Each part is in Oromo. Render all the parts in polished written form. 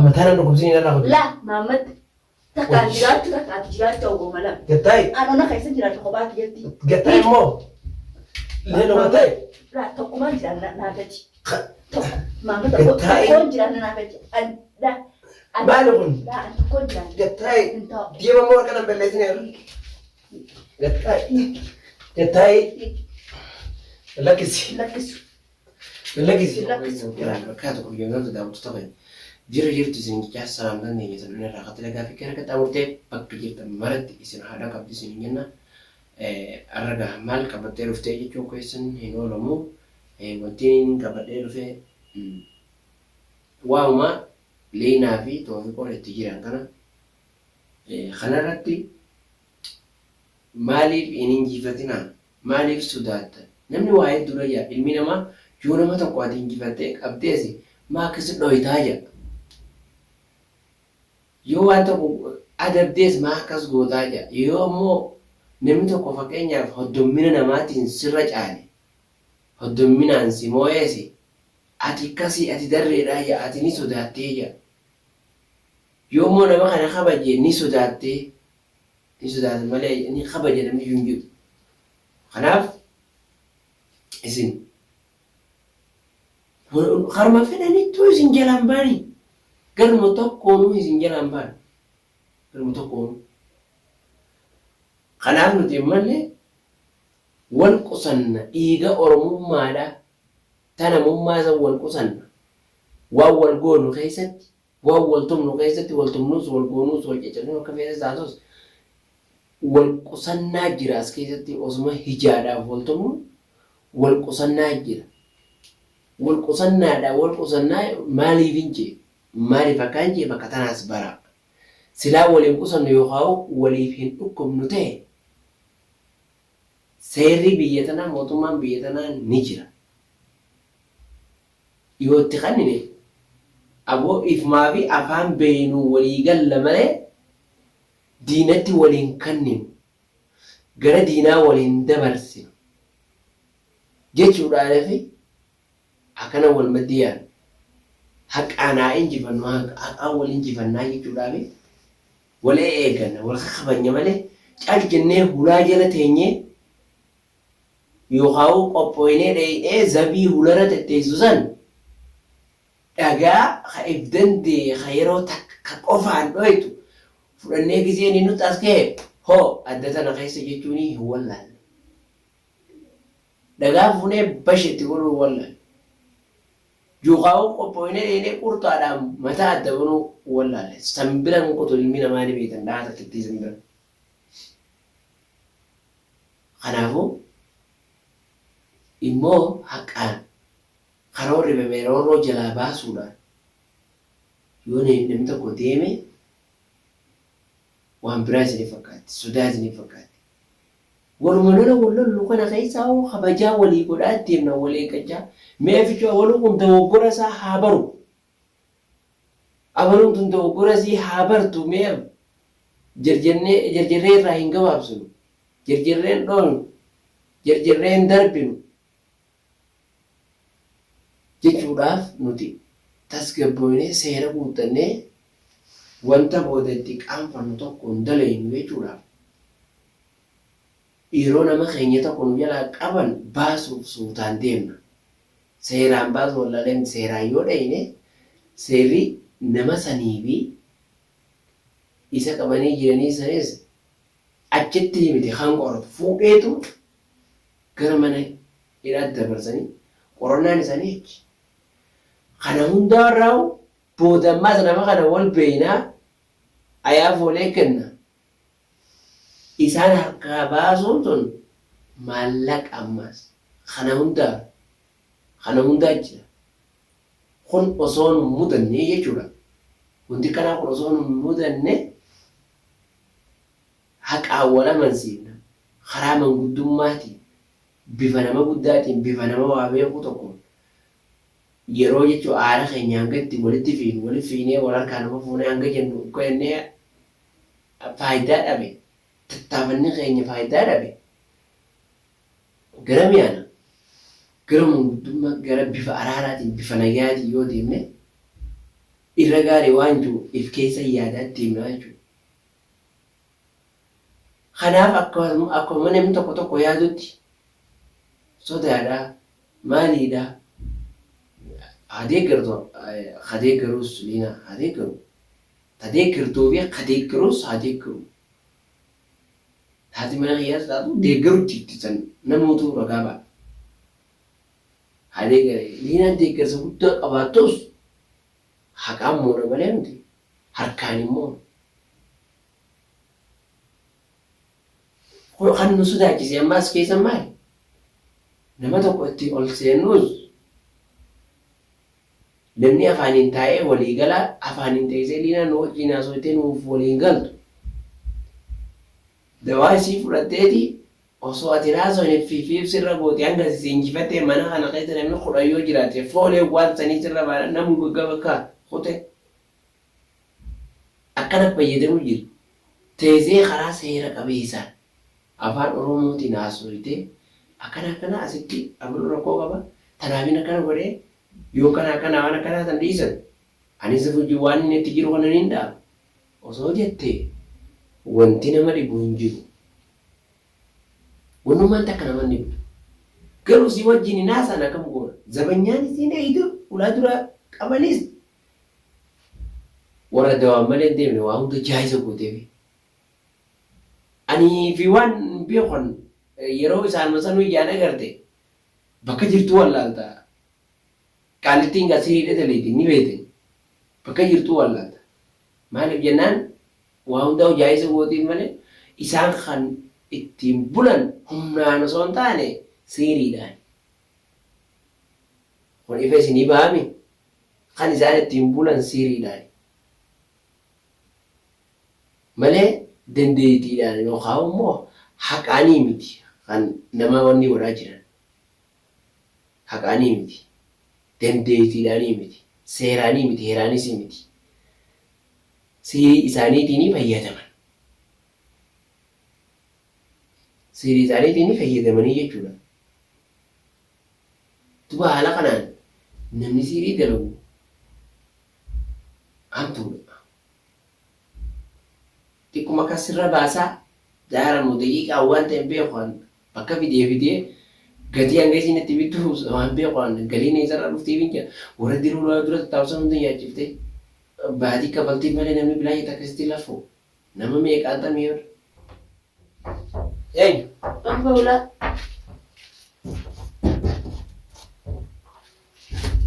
Mataa nan dhukkubsiin irraa kutu. Laa Mahammad takka an jiraachuu takka ati jiraachuu hawwama lama. Gattaa'i. An ona keessa jiraadha kophaa kiyyatti. Gattaa'i immoo. Leeloo gattaa'i. Laa tokkumaan jiraanna naa gadi. Tokko Mahammad Gattaa'i. tokkoon jiraanna naa gadi. An laa. Maali kun? Laa an tokkoon jiraanna. Gattaa'i. Hin ta'u. Deema immoo harka nan balleessineera. Gattaa'i. Gattaa'i. Lakkisi. Lakkisu. Lakkisi. Lakkisu. Bakka tokko biyyoota daawwattoota keenya. Jira jirtu isin jechaa salaamtaan teenya san irraa qaxila gaaffii gara qaxxaamurtee bakka jirtan maratti isin haadha qabdi isin jenna. Arraga maal qabattee dhuftee jechuun keessan hin oolamu. Wanti inni qabadhee dhufe waa'uma Liinaa fi Toofiqoon itti jiran kana. Kanarratti maaliif hin injifatinaa? Maaliif sodaattan? Namni waa hedduudha jedha. Ilmi namaa yoo nama tokko ati injifattee qabdees maa akkas dhoytaa jedha. Yoo waan tokko adabdees maa akkas gootaa jedha. Yoo ammoo namni tokko fakkeenyaaf hoddommina namaatiin sirra caale, hoddomminaan si moo'ees ati akkasii ati darreedhaa jedha ati ni sodaattee jedha. Yoo immoo nama kana kabaje ni sodaattee ni sodaata malee ni kabaja namni iyyuu hin jiru. Kanaaf isin karuma fedhanittuu isin jalaan baani. Garuma tokkoonuu isin jalaan baani. Garuma tokkoonuu. Kanaaf nuti ammallee wal qusanna dhiiga Oromummaadha ta namummaa san wal qusanna. Waan wal goonu keessatti Waan wal tumnu keessatti wal tumnuus, wal goonuus, wal caccabsinu akka feetes taatus wal qusannaa jira as keessatti osuma hijaadhaaf wal tumnu wal qusannaa jira. Wal qusannaadha wal qusannaa maaliifin jee maaliif akkaan jee bakka tanaas baraa. Silaa wal hin qusannu yookaan waliif hin dhukkubnu ta'e seerri biyya tanaa mootummaan biyya tanaa ni jira. Yoo itti kannine aboo ifumaa fi afaan beeynuun walii galla malee diinatti wal hin kanninu. Gara diinaa wal hin dabarsinu. Jechuudhaanafi akkana wal maddii yaadna. Haqaan haa injifannu, haqaan wal injifannaa jechuudhaafi wal eeganna, wal kakabanya malee cal jennee hulaa jala teenyee yookaa'uu qophooynee dheeynee zabii hulara tetteessu san dhagaa ka if dandee ka yeroo takka qofaan dhoytu fudhannee gizee inni nutti as gahe hoo adda tana keessa jechuunii hin wallaalle. Dhagaa fuunee bash itti godhuu hin wallaalle. Yookaa'uu qophooynee dheeynee qurxaadhaan mataa adda banuu hin wallaalle. San bira hin kutu ilmi namaa ni beektan dhahaa takkittii san bira. Kanaafuu immoo haqaan karoorri ribame roorroo jalaa baasuudhaan yoo namni tokko deeme waan biraa isiniif fakkaatti, sodaa isiniif fakkaatti. Waluma lola wal lollu kana keessaa hoo kabajaa walii godhaa deemna wal eeggachaa. Mee fichuu abaluu kun dogoggora isaa haa baru. Abaluun tun dogoggora isii haa bartu mee jerjernee jerjerree irraa hin gabaabsinu. Jerjerree hin dhoofnu. Jerjerree hin darbinu. Jechuudhaaf nuti tasgabbooynee seera guuttannee wanta booda itti qaanfannu tokko hin dalaynu jechuudhaaf yeroo nama keenya tokko nu jalaa qaban baasuuf suutaan deemna. Seeraan baasuu wallaalee miti seeraan yoo dhayne seerri nama sanii fi isa qabanii jiranii sanis achitti miti kan qoratu fuudheetu gara mana hidhaatti dabarsanii qorannaan isaanii achi. Kana hundaa irraa booda ammaas nama kana wal beeynaa ayaaf wal eegganna isaan harkaa baasuun tun maallaqa ammaas kana hundaaf kana hundaa jira. Kun osoo nun mudanne jechuudha. Wanti kanaa kun osoo nun mudanne haqaan wal amansiifna. Karaa manguddummaatiin bifa nama guddaatiin bifa nama waa beekuu tokkoon yeroo jechuun aara keenya hanga itti walitti fiinu walitti fiinee wal harkaa nama fuunee hanga jennu jennee faayidaa dhabe tattaafanni keenya faayidaa dhabe gara mi'aana gara manguddummaa gara bifa araaraatiin bifa nagayaatiin yoo deemne Irra gaarii waan jiru if keessa yaadaa deemnaa jechuudha. Kanaaf akkuma namni tokko tokko yaadutti sodaadha, maaliidha, haa deeggartu, haa deeggarus Liinaa haa deeggaru. Ta deeggartuu fi ka deeggarus haa deeggaru. Haati mana kiyyaas taatu deeggaru jirti san namootu ragaa ba'a. Haa deeggare. Liinaan deeggarsa guddaa qabaattus haqaan moona malee nuti harkaan hin moonu. Kan nu sodaachise amma as keessa maali? Nama tokko itti ol seennus namni afaaniin taa'ee walii gala afaaniin teessee Liinaa nu wajjin haasofte nuuf waliin galtu. Dawaa isii fudhatteeti osoo ati hin haasofne fiifiif sirra goote hanga si injifattee mana kana keessa namni 10 yoo jiraate foolee waan sanii sirra baana namni gaggaba akka kute akkana fayyadamu jira. Teessee karaa seera qabeessaan afaan Oromootiin haasofte akkana akkana asitti abaluu rakkoo qaba tanaafin akkana godhee yoo kana akkana waan akkanaa san dhiisan anis hojii waan inni itti jiru kana niin dhaaba osoo jette wanti nama dhibu hin jiru. Wannummaan takka nama hin dhibdu. Garuu si wajjin hin haasa'an akkam goona? Zabanyaan isiin eeydu ulaa dura qabanis warra dawaan malee hin deemne waa hunda jaayisa gooteefi. Ani fi waan hin beekan yeroo isaanuma sanuu ijaan agarte bakka jirtuu wallaalta. Qaallittiin gaa siriidha daleeti ni beekte. Bakka jirtuu wallaalta. Maaliif jennaan waa hundaa jaayisa gootiif malee isaan kan ittiin bulan humnaan osoo hin taane siiriidhaan. Kun ifa isinii bahami? Kan isaan ittiin bulan siiriidhaan. Malee dandeettiidhaan yookaan immoo haqaanii miti kan nama wanni godhaa jiran. Haqaanii miti. Dandeettiidhaanii miti. Seeraanii miti. Heeraanis miti. Siirii isaaniitiin fayyadaman. Siirii isaaniitiin fayyadamanii jechuudha. Duba haala kanaan namni siirii dalagu hamtuudha. Xiqquma akkas sirra baasaa daaramu daqiiqaa waan ta'e hin beeku kan bakka fidee fidee gatii hanga isiin itti bittu waan beeku kan galiin eessarraa dhuftiif hin jira. Warra diruu dura tattaafsan hunda nyaachiftee baatii kafaltiif malee namni bilaa akkasitti lafu nama meeqaan tamii yoo Eenyu? Amma ulaa.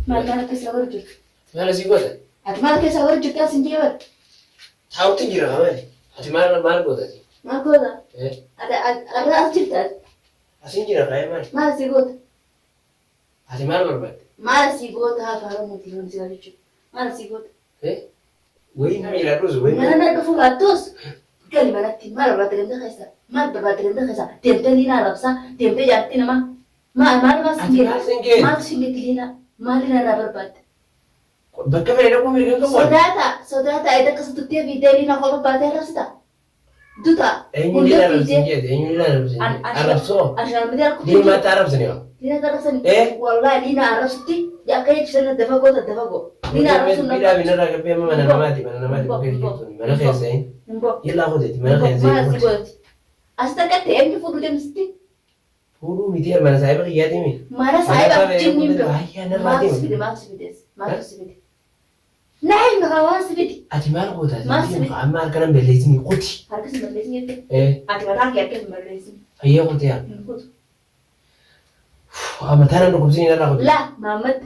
Maal maal keessa warra jirtu? Maal asii goota? Ati maal keessa warra jirtu as hin jee bara? Taa'utti jira maali? Ati maal maal goota ati? Maal goota? Ati arra as jirta ati? Asiin jira kaa'ee maali? Maal asii goota? Ati maal barbaadde? Maal asii goota afaan Oromootiin yoon si gaafachuu? Maal asii goota? Wayii nama jiraadhus wayii. Mana na dhufuu baattus gali manatti maal barbaadde ganda keessa maal barbaadde ganda keessa deemtee liinaa arrabsaa deemtee jaartii namaa maal maal maal Ati maal sin geesse? Maaltu sin geette liinaa maal liinaa irraa barbaadde? Bakka fedhe dhaquu mirga hin qabu. Sodaata sodaata ayida akkasa tuttee fiiddee liinaa kopha baatee arrabsita duta Eenyu hunda liinaa arrabsin fiiddee jeete? Eenyu liinaa arrabsin jeete? Arrabsoo. Ashaarmidee harkutti Liimaatti arrabsini haa. Liinaa arrabsani Eh? wallahi liinaa arrabsutti akka jechisan dafa goota dafa go liinaa arrabsuun Bidhaa binarraa gabbee amma mana namaati mana namaati bakka jirtu mana keessa hin. Yallaa kuteeti mana keessa Maal hin asii godhati? As takkatti eenyu fuudhu deemsisti? Fuudhuu miti mana saahiba kiyyaati mi? Mana saahiba Mana jinni hin beeku. Baay'ee narraa Maaltu si deemu. fide maaltu si fides? Maaltu si fide? Naa himi kaa waan si fide. Ati maal goota? Maal si fide? Amma harka nan balleessini kuti. Harka si balleessin jette? Eh. Ati mataan kee harka hin balleessin. Fayyee kuti yaa. Hin kutu. Amma taana dhukkubsini narraa kuti. Laa Mahammad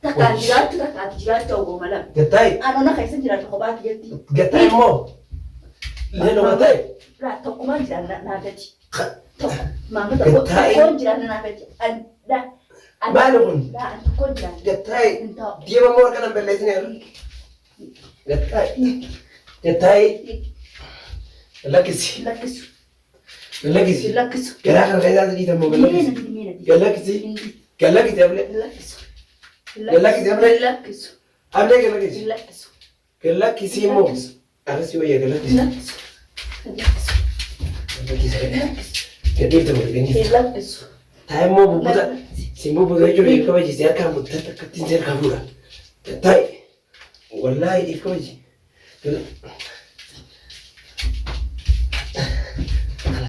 takkaan jiraachuu takka ati jiraachuu hawwa mala. Gattaayi. Ani ona keessa jiraadha kophaa kiyyatti. Gattaayi immoo. Leeloo gattaayi. Laa tokkumaan jiraanna naa gadi. Tokko Mahammad Gattaayi. tokkoon jiraanna naa gadi. Ani laa. Maali kun? Laa ani tokkoon jiraanna. Gattaayi. Hin ta'u. Deema immoo harka nan balleessini har'a. Gattaayi. Gattaayi. Lakkisi. Lakkisu. Lakkisi. Lakkisu. Garaa kana keessaa sadii tammoo Miina lakkisi. miina. Galakkisi. Galakkisi ablee. Lakkisu. Galakkisi ablee. Lakkisu. Ablee galakkisi. Lakkisu. Galakkisi immoo. Akkasii wayya galakkisi. Lakkisu. Lakkisu. Galakkisi. Gadhiifte moo gadhiifte. Lakkisu. Taa'e immoo bubbuta. Siin bubbuta jechuun hin kabajise harkaan buttaa takkattiin si harkaa fuudha. Taa'e. Wallaahi dhiif kabaji.